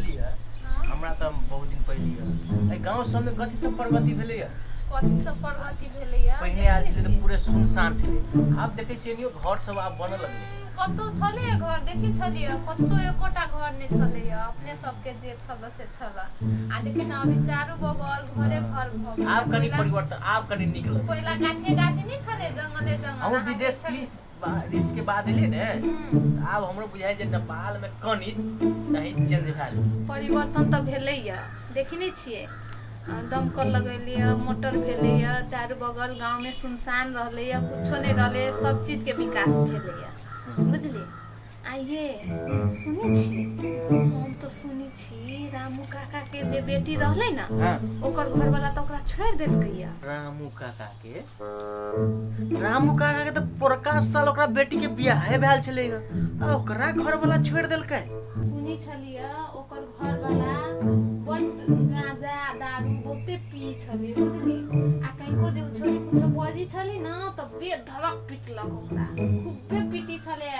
कहलियै, हमरा तऽ बहुत दिन पहिले एहि गाँव सबमे कथी सब प्रगति भेलैया? कथी सब प्रगति भेलैया? पहिने आयल छलै तऽ पूरे सुनसान छलै, आब देखै छियै नियो घर सब आब बनऽ लगलै। कतौ छलै घर? देखै छलियै कतौ एकोटा घर नहि छलैया, अपने सबके जे छल से छल। आ देखियौ ने, अभी चारू बगल घरे घर भऽ गेलै। आब कनि परिवर्तन, आब कनि नीक लगै। पहिला गाछे गाछी नहि छलै, जंगले जंगल। हमहूँ विदेश 3 बरिस के बाद एलियै ने, तऽ आब हमरो बुझाइ जे नेपालमे कनि चाही चेंज भेल। परिवर्तन तऽ भेलैया, देखै नहि छियै? दमकल लगेलियै, मोटर भेलैया, चारू बगल गाँवमे सुनसान रहलैया, कुछो नहि रहलै, सब चीजके विकास भेलैया, बुझलियै? आ ये सुनै छी, हम तऽ सुनै छी रामू काका के जे बेटी रहलै ने, ओकर घरवाला तऽ ओकरा छोड़ि देलकैया। रामू काका के तऽ पोरका साल ओकरा बेटी के बियाहे भेल छलै, आ ओकरा घरवाला छोड़ि देलकै? सुनै छलियै ओकर घरवाला बड गांजा दारू बहुते पी छलै, बुझली? आ कनिको जे उ छोरी कुछो बजै छलै ने तऽ बेधड़क पिटलक ओकरा, खूबे पीटी छलै,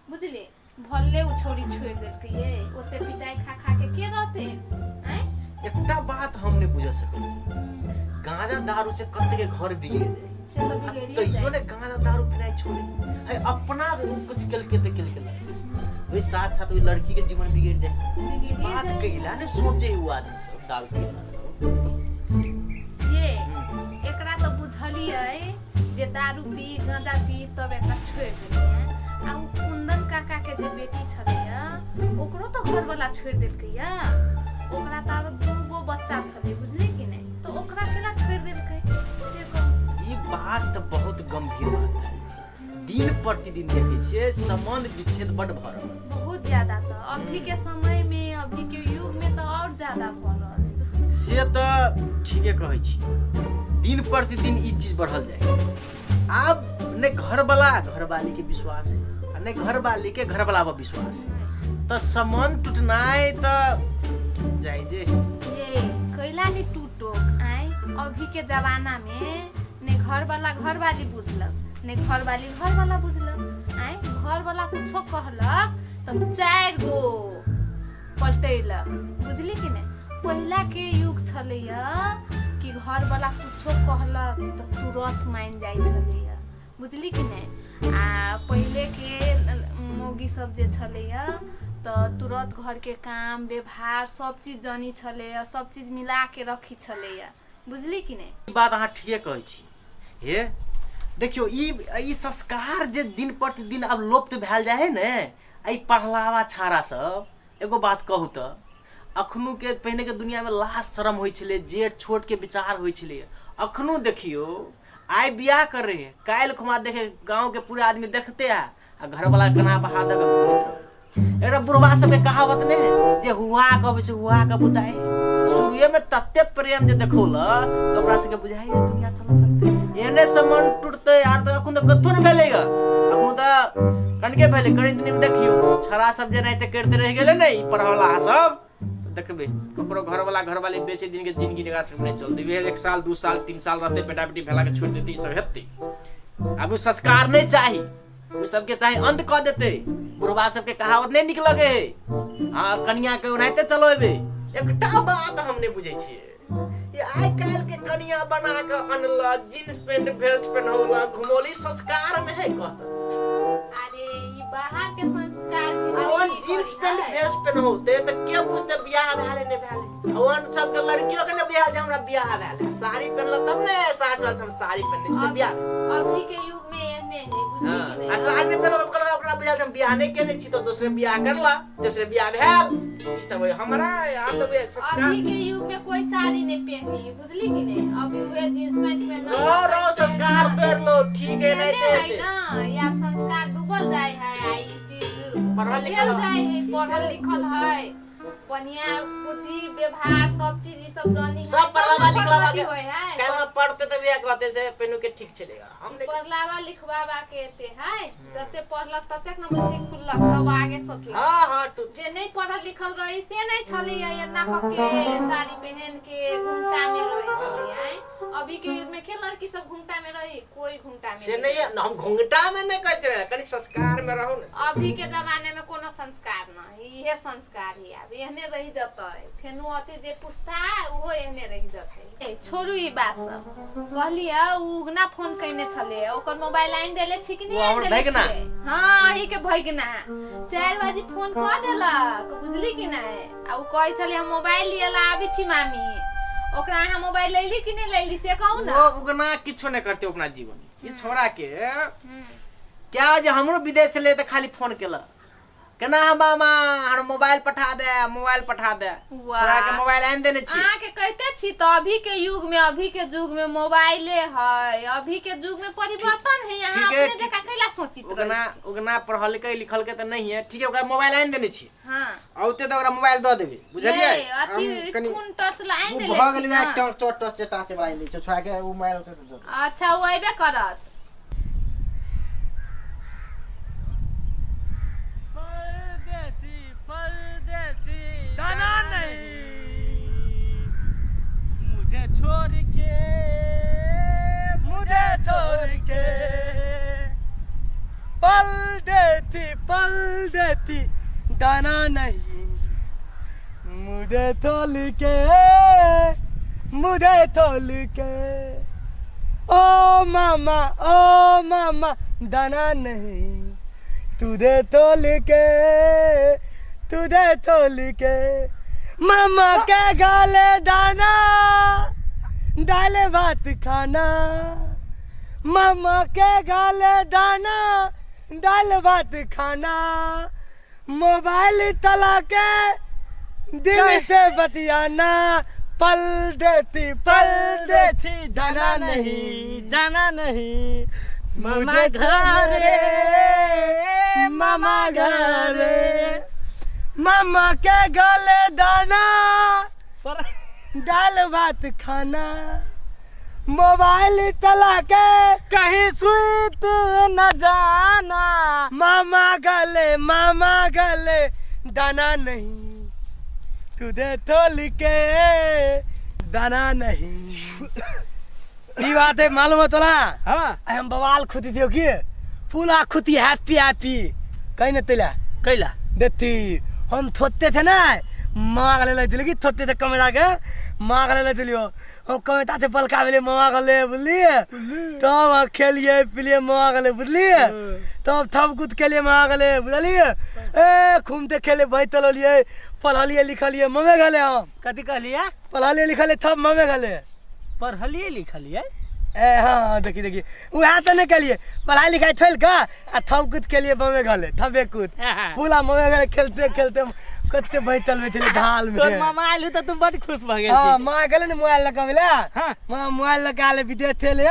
बुझली? भले उ छोरी छोड़ि देलकै। ये ओते पिटाइ खा खा के के रहतै, आँय? एकटा बात हम नहि बुझ सकलहुँ, गांजा दारू से कते के घर बिगड़ जाए। से तऽ बिगड़िए तैयो जाइ। ने गांजा दारू पिनाइ छोड़े है, अपना कुछ केलके तऽ केलके, ओहि साथ साथ ओहि लड़की के जीवन बिगड़ जाए। बिगड़िए बात जाइ। कैला ने सोचे उ आदमी सब, दारू पियला सब? ये एकरा तऽ बुझलियै जे दारू पी, गांजा पी, तब एकरा छोड़ि देलियै। आ उ कुंदन काका के जे बेटी छलैया, ओकरो तऽ घरवाला छोड़ि देलकैया। ओकरा तऽ आब 2 गो बच्चा छलै, बुझलियै कि नहि? तऽ ओकरा केना छोड़ि देलकै से कहू। ई बात तऽ बहुत गंभीर बात है। दिन प्रतिदिन देखै छियै संबंध विच्छेद बड भऽ रहल है। बहुत ज्यादा तऽ अभी के समय में, अभी के युग में तऽ और ज्यादा भऽ रहल है। से तऽ ठीके कहै छी, दिन प्रतिदिन ई चीज बढ़ल जाय। आब ने घरवाला घरवाली के विश्वास है आ ने घरवाली के घरवाला पर विश्वास है, तऽ संबंध टूटनाइ तऽ जाइ जे। ये कैला नहीं टूटो आय? अभी के जमाना में ने घर वाला घर वाली बुझलक, ने घर वाली घर वाला बुझलक। आय, घर वाला कुछो कहलक तऽ चारि गो पलटैलक, बुझली कि नहि? पहिला के युग छलैया कि घर वाला कुछो कहलक तऽ तुरंत मानि जाइ छलैया, बुझली कि नहि? आ पहिले के मौगी सब जे छलैया तऽ तुरंत घरके काम व्यवहार सब चीज जानी छलैया, सब चीज मिला के रखी छलैया, बुझली कि नहि? ई बात अहाँ ठीके कहै छी। हे देखियौ, ई ई संस्कार जे दिन प्रतिदिन आब लोप्त भेल जाइ है ने, एहि पढ़लावा छाड़ा सब। एगो बात कहू तऽ, अखनु के पहिने के दुनिया में लाज शरम होइ छलै, जेठ छोट के विचार होइ छलै। अखनु देखियौ, आइ बियाह करे है, काल्हि खुमा देखे गाँव के पूरा आदमी देखते है आ घरवाला केना बहा दऽ कऽ घूमैत रहै। एकटा बुढ़वा सबके कहावत नहि है जे हुआ कहबै से हुआ के बुताइ। शुरुए में तते प्रेम जे देखौलक तऽ ओकरा सबके बुझाइ दुनिया चला सकते। एहने से मन टूटते यार। तऽ अखन तऽ कथो नहि भेलै ग, अखन तऽ कनके भेलै। कनि दिन में देखियौ, छड़ा सब जे एनाहिते करिते रहि गेलै ने ई पढ़वला सब, तऽ देखबै ककरो घरवाला घरवाली बेसी दिन के जिंदगी एकरा सबके नहि चलतै। वएह 1 साल, 2 साल, 3 साल रहतै, बेटा बेटी भेला के छोड़ि देतै। ई सब हेतै। आब ओ संस्कार नहि चाही, ओ सबके चाही अंत कऽ देतै। बुढ़वा सबके कहावत नहि नीक लगे है। हँ, कनिया के ओनाहिते चलेबै। एकटा बात हम नहि बुझै छियै, ई आइ काल्हि के कनिया बना कऽ अनलक, जींस पेंट वेस्ट पेन्हौलक, घुमौली, संस्कार नहि है कहत। अरे, ई बाहर के संस्कार आ ओहन जींस पेंट वेस्ट पेन्हौते तऽ के बुझते बियाह भेल है नहि भेल है? ओहन सबके लड़कियों के ने बियाह जे हमरा बियाह भेल है, साड़ी पेन्हलक तब ने सास वाल हम साड़ी पेन्हने छी तऽ बियाह। अभी के युग में एहने है, बुझली कि आ नहीं? साड़ी नहि पेन्हलक, ओकरा ओकरा बुझायल जे हम बियाह नहि केने छी, तऽ दोसरे बियाह करला, तेसरे बियाह भेल। ई सब हमरा आब तऽ बुझाय संस्कार। अभी के युग में कोई साड़ी नहीं पहनी, बुझली कि नहीं? अभी उहे जींस पैंट पहनना। रो रो संस्कार तोड़ लो, ठीक है, नहीं एहने है ते ना यार, संस्कार डूबल जाय है आ ई चीज पढ़ल लिखल भेल जाय है। पढ़ल लिखल है, बढ़िया बुद्धि व्यवहार सब चीज ई सब जानी है, सब तब पढ़लावा ने लिखलावा प्रगति के होय है। काल्हि पढ़ते तऽ बियाह कहते से पेनू के ठीक चलेगा, हम नहीं। पढ़लावा लिखवावा के एते है, जते पढ़लक ततेक ने बुद्धि खुललक, तब आगे सोचलक। हाँ हाँ टू जे नहीं पढ़ल लिखल रही से नहीं छलै एना कऽ के साड़ी पहन के घुमटा में रहे छलै। आँय, अभी के युग में के लड़की सब घुमटा में रही? कोई घुमटा में से नहीं नहीं है, हम घुंघटा में नहीं कहै छलै, कनि संस्कार में रहू ने। अभी के जमाने में कोनो संस्कार न है, इहे संस्कार ही आब एहने एहने रहि जतै, फेनो अथी जे पुछता ओहो एहने रहि जतै। ए छोड़ू ई बात सब। कहलियै उ उगना फोन कयने छलै, ओकर मोबाइल आनि देले छी कि ओ नहि आनि हमर देले भगिना। छियै? हँ, अही के भगिना 4 बजे फोन कऽ देलक, बुझली कि नहि? आ उ कहै छलै हम मोबाइल लिअ ला आबै छी मामी। ओकरा अहाँ मोबाइल लैली कि नहि लैली से कहू ने। ओ उगना किछो नहि करते अपना जीवन में। ई छोड़ा के क्या जे हमरो विदेश से ले तऽ खाली फोन केलक, केना मामा हमर मोबाइल पठा दे, मोबाइल पठा दे। वाह। छोड़ा के मोबाइल आनि देने छी। अहाँके कहिते छी तऽ अभी के युग में, अभी के युग में मोबाइले है, अभी के युग में परिवर्तन है। अहाँ ठीक है, अपने जकाँ कैला सोचित रहै उगना छी? उगना पढ़लकै लिखलकै तऽ नहीं है, ठीक है, ओकरा मोबाइल आनि देने छी। हाँ। औते तऽ ओकरा मोबाइल दऽ देबै, बुझलियै? नहीं, अथी हम कनि स्कूल टच ला आनि ओ देले भऽ छी गेलै ना। टच टच टच टाच वाला आनि दै छै छोड़ा के, ओ मोबाइल औते तऽ दऽ देबै। अच्छा, ओ अयबे करत। परदेसी परदेसी दाना नहीं, मुझे छोड़ के, मुझे छोड़ के। पल देती पल देती दाना नहीं, मुझे तोल के, मुझे तोल के। ओ मामा ओ मामा दाना नहीं, तुझे तोल के, तुझे तोल के। मामा के गाले दाना, दाल भात खाना। मामा के गाले दाना, दाल भात खाना। मोबाइल चला के दिल से बतियाना। पल देती पल देती दाना नहीं, जाना नहीं मामा मुझे घरे, मामा घरे। मामा के गले दाना, पर दाल भात खाना। मोबाइल चला के कहीं सुत न जाना। मामा गले मामा गले दाना नहीं, तुझे तोल के दाना नहीं। ई बात है मालूम है तोला? हाँ। आई हम बवाल खुदी दियो की पूरा खुदी हैप्पी हैप्पी कहीं न तेला कैला देती। हम थोते थे ना माँ गले लग दिल की थोते थे कमेरा के माँ गले लग दिलियो। हम कमेता थे बलका भेले मामा गले, बुझलिए? तब हम खेलिए पिलिए मामा गले, बुझलिए? तब थप कूद खेलिए मामा गले, बुझलिए? ए घूमते खेले भैं तललिए पढ़लिए लिखलिए ममे गले। हम कथी कहलिए? पढ़लिए लिखलिए थप ममे गले। पढ़लिए लिखलिए? ए हाँ हाँ, देखी देखी वएह तऽ नहि कहलिए, पढ़ाई लिखाई छोड़ि कऽ आ थप कूद केलिए ममे गले, थपे कूद पूरा ममे गले खेलते खेलते कते बैठल बैठल धाल में। तोर मामा आयल तऽ तू बड खुश भऽ गेल। हाँ, माँ गेलै ने मोबाइल लऽ कऽ अबै। हाँ। माँ मोबाइल लऽ कऽ आयल विदेश चलि,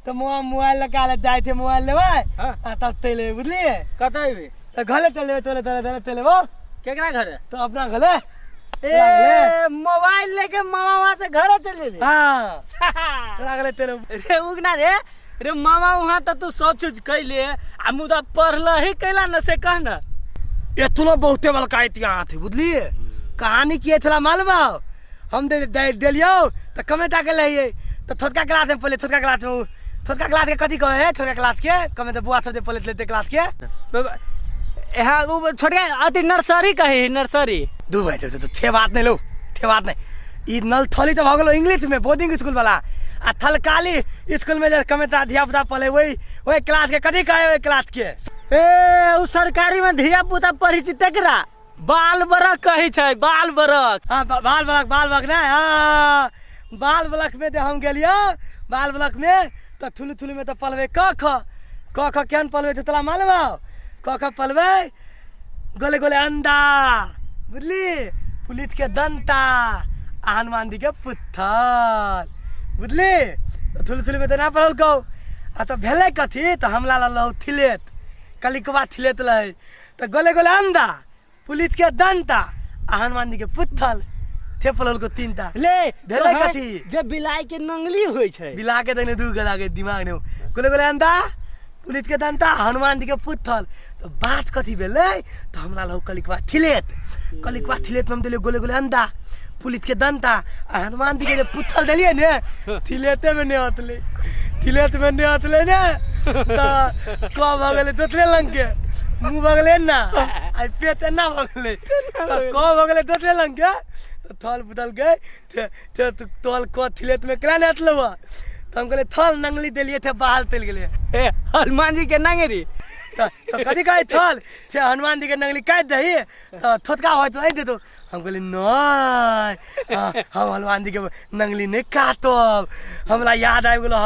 तऽ माँ मोबाइल लऽ कऽ आयल, जाइ छै मोबाइल लेबै। हाँ। आ तब चलि अयबै, बुझलिए? कतऽ अयबै? तऽ घरे चलि अयबै, तोरे तोरे घरे चलि अयबौ। केकरा घरे? तऽ अपना घरे। ए मोबाइल लेके मामा वहाँ से घरे चलि जेबी? हाँ, तोरा घरे चलि अयबौ। रे उगना रे, रे मामा वहाँ तऽ तू सब चीज कैले आ मुदा पढ़लही कैला न से कह न। एतनो बहुते बड़का इतिहास है, बुझलिए? कहानी की छला मालूम हौ? हम दे दे देलियौ तऽ कमे टा के लहियै तऽ छोटका क्लास में पढ़लियै, छोटका क्लास में उ छोटका क्लास के कथी कहै है? छोटका क्लास के कमे तऽ बुआ सब जे पढ़ैत लेते क्लास के हाँ, उ छोटका अथी नर्सरी कहै है, नर्सरी। दू भाई तो थे बात नहीं लो, थे बात नहीं। ई नल थली तऽ भऽ गेलो इंग्लिश में बोर्डिंग स्कूल वाला, आ थलकाली स्कूल में जे कमे टा धिया पुता पढ़े वही वही क्लास के कथी कहै ओहि क्लास के? ए उ सरकारी में धिया पुता पढ़ै छै तेकरा बाल बरक कहै छै, बाल बरक। हाँ, बाल बरक, बाल बरक नहीं, हाँ, बाल बरक में जे हम गेलियो बाल बरक में तऽ थुलू थुलू में तऽ पढ़बै क ख, क ख केहन पढ़बै छै तोरा मालूम हौ? क ख पढ़बै गोले गोले अंडा, बुझली? पुलिस के दंता आ हनुमान जी के पुत्थल, बुझली? थुलू थुलू में तऽ ना पढ़ल कौ। आ तऽ भेलै कथी तऽ हमला लऽ थिलेत कलिकवा थिलेत रहै तऽ गोले गोले अंडा पुलिस के दंता आ हनुमान जी के पुत्थल थे पढ़ल को तीन टा। ले भेलै तोहर कथी? जे बिलाई के नंगली होइ छै। बिला के देने दू गला के दिमाग ने गोले गोले अंडा पुलिस के दंता हनुमान जी के पुत्थल। तऽ बात कथी भेलै तऽ हमरा लग कलिकवा थिलेत, कलिकवा थिलेत में हम देलियै गोले गोले अंडा पुलिस के दंता आ हनुमान जी के जे पुत्थल देलियै ने थिलेते में नहि अतलै, थिलेत में नहि अतलै ने तऽ कह भऽ गेलै दोसरे लंग के। मुँह भऽ गेलै ना आ पेट एना भऽ गेलै तऽ क भऽ गेलै दोसरे लंग के तऽ थल बुदलकै ते तोल क थिलेत में केना नहि हटलौ तऽ हम कहलियै थल नंगली देलियै थे बाहर चलि गेलै। ए हनुमान जी के नंगरी। तऽ कथी कहै थल से हनुमान जी के नंगली काटि दही तऽ थोतका होय तऽ देतो। हम कहलियै नहि, हम हनुमान जी के नंगली नहि काटब। हमरा याद आबि गेलो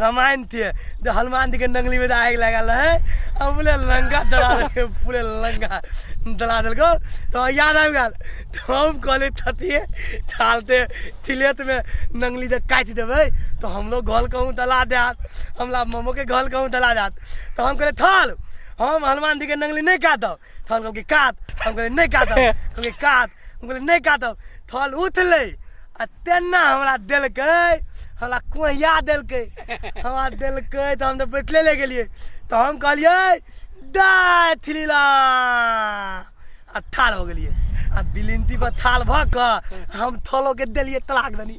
रामायण थे जे हनुमान जी के नंगली में आगि लागल रहै आ पूरे लंका जला देलकै, पूरे लंका जला देलको। तऽ याद आबि गेल तऽ हम कहलियै थतिए थालते थिलेत में नंगली जे काटि देबै तऽ हमरो घल कहूँ दला देत, हमरा ममोके घल कहूँ दला देत। तऽ हम कहलियै थल हम हनुमान जी के नंगली नहि काटब। थल कहलकै काट, हम कहलियै नहि काटब। कहलकै काट, हम कहलियै नहि काटब। थल उठलै आ तेना हमरा देलकै, हमरा कोहिया देलकै, हमरा देलकै तऽ हम तऽ बैठले ले गेलियै। तऽ हम कहलियै दाय थिलीला आ ठाढ़ हो गेलियै आ बिलिंती पर थाल भऽ कऽ हम थलोके देलियै तलाक दनी।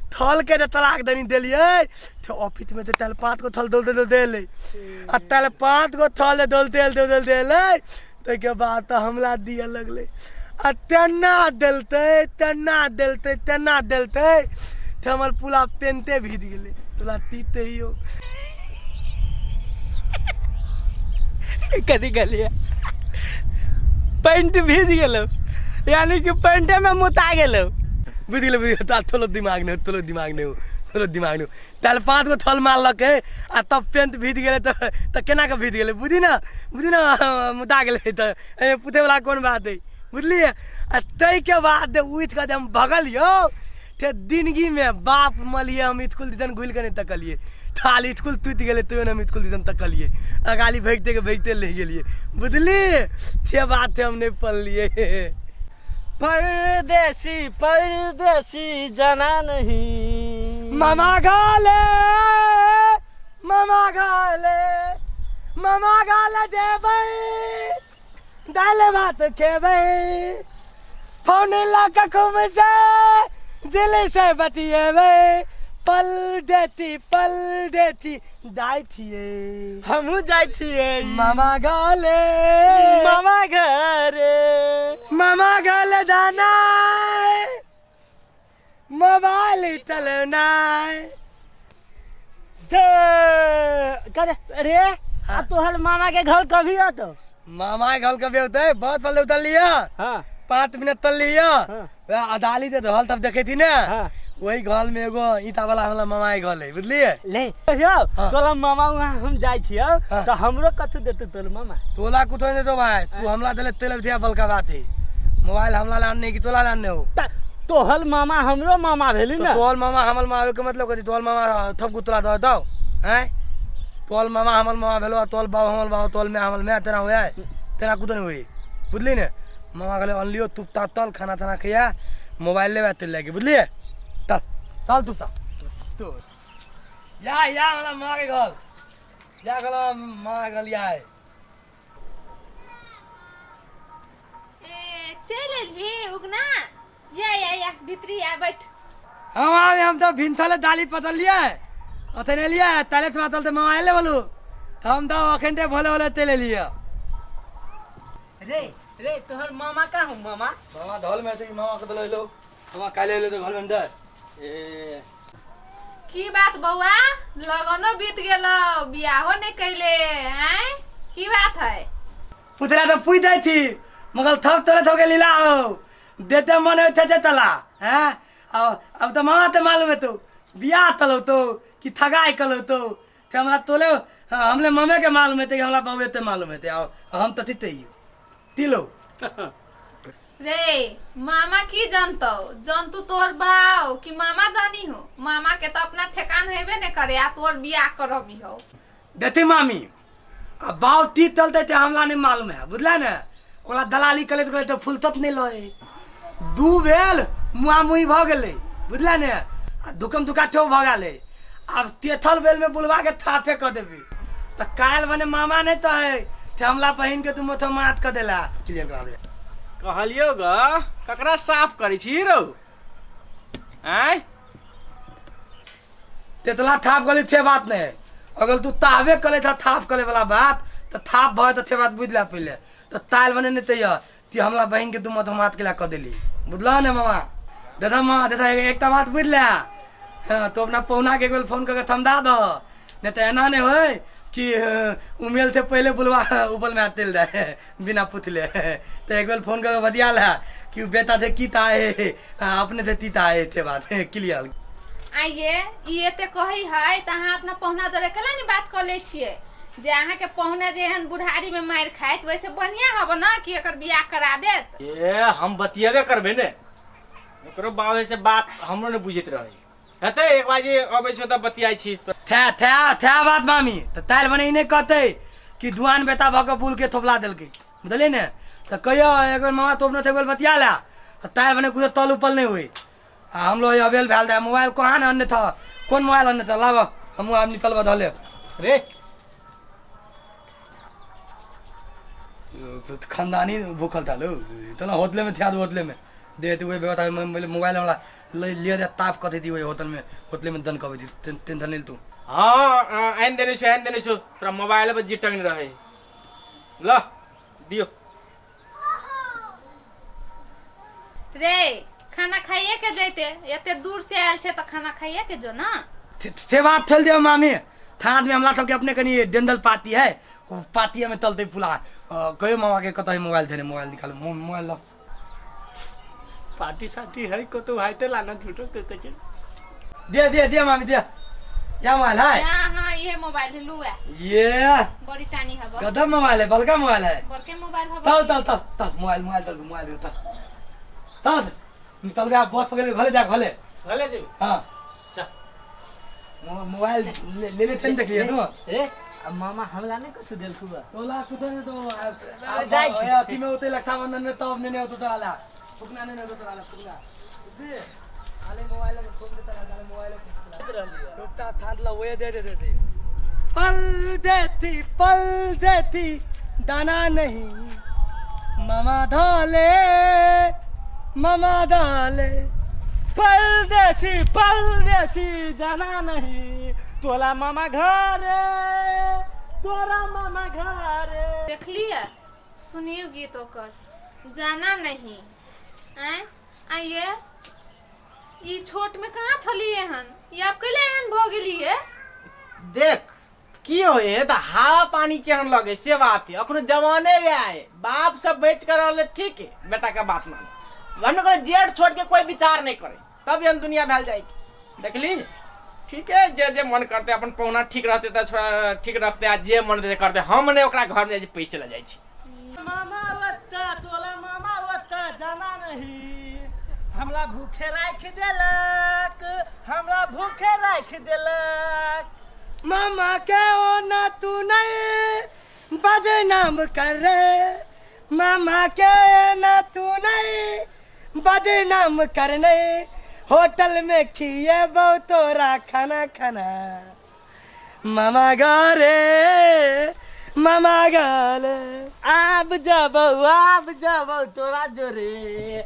थलके जे तलाक दनी देलियै तऽ ऑफिसमे तऽ तेल 5 गो थल दौड़ते दौड़ते एलै आ तेल 5 गो थल दौड़ते दौड़ते एलै। ताहिके बाद तऽ हमरा दिअ लगलै आ तेना देलतै तेना देलतै तेना देलतै तऽ हमर पूरा पेंटे भीज गेलै। तोरा तीते यौ कथी कहलियै? पैंट भीज गेलो, यानी कि पैंटे में मुता गेलो। बुझि गेलै, बुझि गेलै। थोड़ो दिमाग नहि, थोड़ो दिमाग नहि, थोड़ो दिमाग नहि। ताल 5 गो थल मारलकै आ तब पेंट भीज गेलै तऽ केना कऽ भीज गेलै? बुझी ने, बुझी ने, मुता गेलै तऽ एहिमे पूछैवला कोन बात है, बुझलियै? आ ताहिके बाद उठि कऽ जे हम भगलियौ ते जिनगीमे बाप मलियै हम स्कूल दिसन घुलि कऽ नहि तकलियै। थाल स्कूल टूटि गेलै तैयो नहि हम स्कूल दिसन तकलियै, अगाली भागिते के भागिते लहि गेलियै, बुझलियै? से बात है, हम नहि पढ़लियै। परदेसी परदेसी जाना नहीं, मामा गाले मामा गाले मामा गाले जेबै दालि भात खेबै, फोन लऽ कऽ खूब से दिल से बतियेबै, पल देती पल देती जाइ छियै। हमहूँ जाइ छियै मामा गाले मामा घरे मामा गाले दाना मोबाइल चलनाइ। जय अरे आ तोहर मामा के घर कभी आतो? मामा के घर कभी होते? बहुत पहले उतर लिया। हाँ। 5 मिनट तल लिया। हाँ। वएह अदाली दे रहल तब देखे थी ना। हाँ। वही घर में एगो ईटा वाला हमरा मामा के घर है, बुझलिए? ले यौ। हाँ। तोला मामा वहाँ हम जाइ छियौ। हाँ। तऽ हमरो कथू देतौ तोर मामा? तोला कुछ नहीं देतो भाई, तू हमला देले तेल दिया बलका बात है। मोबाइल हमला लाने की तोला लाने हो। त तोहर मामा हमरो मामा भेली तो ना। तोहर मामा हमर मामा के मतलब कथी? तोहर मामा थप गुतरा दो दो हैं? तोहर मामा हमर मामा भेलो, तोहर बाप हमर बाप, तोहर माय हमर माय, तेना होया तेना कुछ नहीं होई, बुझली ने? मामा कहले अनलियो तू ता तल खाना ताना खैया मोबाइल लेबे तेल लागे, बुझलिए? तल तल तू ता तो या या हमरा मामा के घर या गला मामा के घर या है। ए चल एलही उगना, या या या भीतरी आ बैठ। हम आवे हम तो भिनथले दाली पतल लिया अथने लिया तले थोड़ा तल तो मामा आले बोलू तो हम तो अखन ते भोले भोले तेले लिया। रे रे तोहर मामा का हूँ मामा? मामा धल में थे, मामा के तो लो मामा काले ले तो घर में अंदर। ए की बात बौआ, लगनो बीत गेलो बियाहो नहीं कैले हैं, की बात है? पुतला तो पूछ दै थी मगर थप तोले थप के लीला हो देते मन होते दे तला हैं। अब तो मामा तो मालूम है तो बियाह तलो तो कि थगाई कलो तो ते हमरा तोले हाँ, हमले ममे के मालूम है कि हमरा बहुए ते मालूम है ते हम तो थी तिलो। रे मामा की जानतो, जानतू तोर बाव कि मामा जानी हो? मामा के तो अपना ठेकान हेबे ने करे आ तोर बियाह करबी हो। देती मामी अब बाव ती तलते ते हमला नहीं मालूम है, बुझला ने? ओला दलाली करे तो तो फुलतत नहीं लोए दू बेल मुआ मुई भ गेलै, बुझला ने? आ दुकम दुका ठो भ गेलै। अब तेथल बेल में बुलवा के थापे क देबी त काल बने मामा नहीं तो है ते हमला बहिन के तू मोथो मात क देला। क्लियर करा दे। कहलियो ग ककरा साफ करै छी रौ? आँय तेतला थाप गली थे बात नहीं, अगर तू तावे कले था थाप करे वाला बात त तऽ थाप भऽ तऽ बात बुझि ले पहिले तऽ ताल बने नहि तैय ती हमला बहिन के दू मत हम हाथ के कऽ देली बुझलह ने मामा दादा मामा दादा एकटा बात बुझि ले हाँ तो अपना पहुना के एक बेर फोन करके थमदा दह नहीं तो एना नहीं होय कि उमेल थे पहले बुलवा उबल में तेल दे बिना पूछले तो एक बेर फोन करके बतिया ले कि उ बेटा थे की आए अपने थे तीता आए थे बात क्लियर। आइये ई एते कहै है तऽ अहाँ अपना पहुना दरे केला ने बात कऽ लै छियै जे अहाँके पहुना जे एहन बुढ़ारी में मारि खाइत वैसे बढ़िया हब ना कि एकर बियाह करा देत। ए हम बतियेबे करबे ने ओकरो बाबे से बात हमरो ने बुझैत रहे हेतै। एक बाजी अबै छौ तऽ बतियाइ छी। थे थे थे बात मामी तऽ ताल बने ई नहि कहतै कि दुआन बेटा भऽ कऽ बुल के थोपला देलकै बुझलियै ने। तऽ कहियो एक बेर मामा तो अपनो एक बेर बतिया ले आ ताल बने कुछो तल उपल नहि होइ आ हमरो अवेल भेल दे मोबाइल कहाँ ने अनने था कोन मोबाइल अनने था लाब हमहूँ आब निकलबा धले रे तो खानदानी भूखल था लो तो ना होटले में थे होटले में दे तो वही व्यवस्था मोबाइल हमरा ले लिया दे ताप कथी थी वही होटल में होटले में दन कबै थी टेंशन नहीं तू। हाँ आनि देने छु आनि देने छु तोरा मोबाइल पर जी टंगने रहे ल दियो। रे खाना खाइए के जैते एते दूर से आयल छै तऽ खाना खाइए के जो ना। से बात ठेल दियो मामी थाना में हमला सबके अपने कनी डेंदल पाती है वो पाती में तलते पुला कहियो मामा के कतई मोबाइल देने मोबाइल निकालो मोबाइल लो। पार्टी साटी है कतौ है ते लाना झूठो के कचे दे दे दे मामी दे क्या मोबाइल है। हाँ हाँ ये मोबाइल है लुआ ये बड़ी टानी हब गदम मोबाइल है बड़का मोबाइल है बड़के मोबाइल हब। तल तल तल तल मोबाइल मोबाइल तल मोबाइल तल तल तल बे बस पकड़ के घरे जा घरे घरे जेबी। हाँ चल मोबाइल ले ले लेते देख लिया तू। ए अब मामा हमला नहीं कुछ देल सुबह तोला कुछ नहीं तो जाइ छी। अथी में होते रक्षाबंधन में तब नहीं होते तो आला फुकना नहीं होते तो आला फुकना दे आले मोबाइल में खूब देता आले मोबाइल में खूब थान ला वो दे दे दे दे पल देती पल देती दाना नहीं मामा धाले मामा धाले परदेसी परदेसी जाना नहीं तोला मामा घरे तोरा मामा घरे। देखलिए सुनियो गीत ओकर जाना नहीं आय आइए ई छोट में कहाँ छलिए हन ई आप कैले एहन भऽ गेलिए। देख की होए है तऽ हवा पानी केहन लगे से बात है अखनो जवाने वएह है बाप सब बच कर रहले ठीक है बेटा के बात मानो वरना करे जेठ छोड़ के कोई विचार नहीं करे तब एहन दुनिया भैल जाएगी। देखली ठीक है जे जे मन करते अपन पहुना ठीक रहते तऽ ठीक रखते आ जे मन करते हम ने ओकरा घर में पैसे लऽ जाइ छी। मामा बच्चा तोला मामा बच्चा जाना नहीं हमरा भूखे राख देलक हमरा भूखे राख देलक। मामा के ओ ना तू नहीं बदनाम कर रे मामा के ना तू नहीं बदनाम करने होटल में खिए बहु तोरा खाना खाना मामा घरे मामा घरे आब जबौ तोरा जोरे।